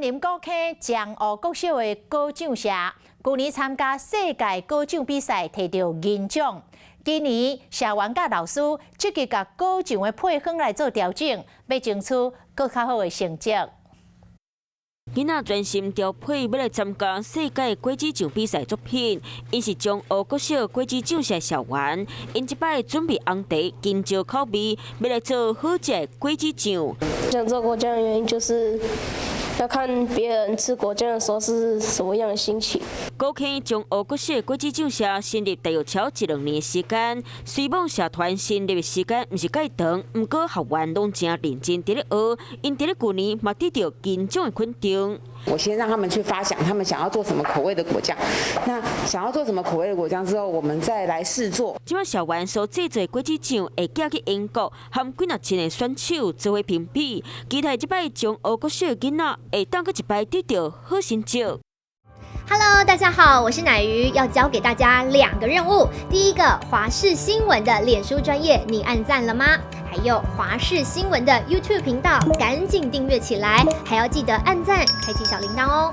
林古坑彰湖國小的果醬社，舊年參加世界果醬比賽，提著銀獎。今年社員佮老師積極共果醬的配方來做調整，欲爭取閣較好的成績。囡仔專心調配，欲來參加世界果子醬比賽作品。𪜶是彰湖國小果子醬社社員，𪜶這擺準備紅茶、香蕉口味，欲來做好食的果子醬。想做果醬的原因就是要看別人吃果醬的時候是什麼樣的心情。古坑彰湖國小果子醬社成立大約超一兩年時間，雖罔社團成立的時間毋是蓋長，毋過學員攏誠認真佇咧學，𪜶佇咧舊年嘛得著金獎的肯定。我先讓他們去發想，他們想要做什麼口味的果醬。那想要做什麼口味的果醬之後，我們再來試做。這擺社員所製作果子醬會寄去英國，和幾若千个選手做伙評比，期待這擺彰湖國小的囡仔會當閣一擺得著好成績。 Hello，大家好，我是乃瑜，要交給大家兩個任務。第一個，華視新聞的臉書專頁，你按讚了嗎？還有華視新聞的 YouTube 頻道，趕緊訂閱起來，還要記得按讚，開啟小鈴鐺哦。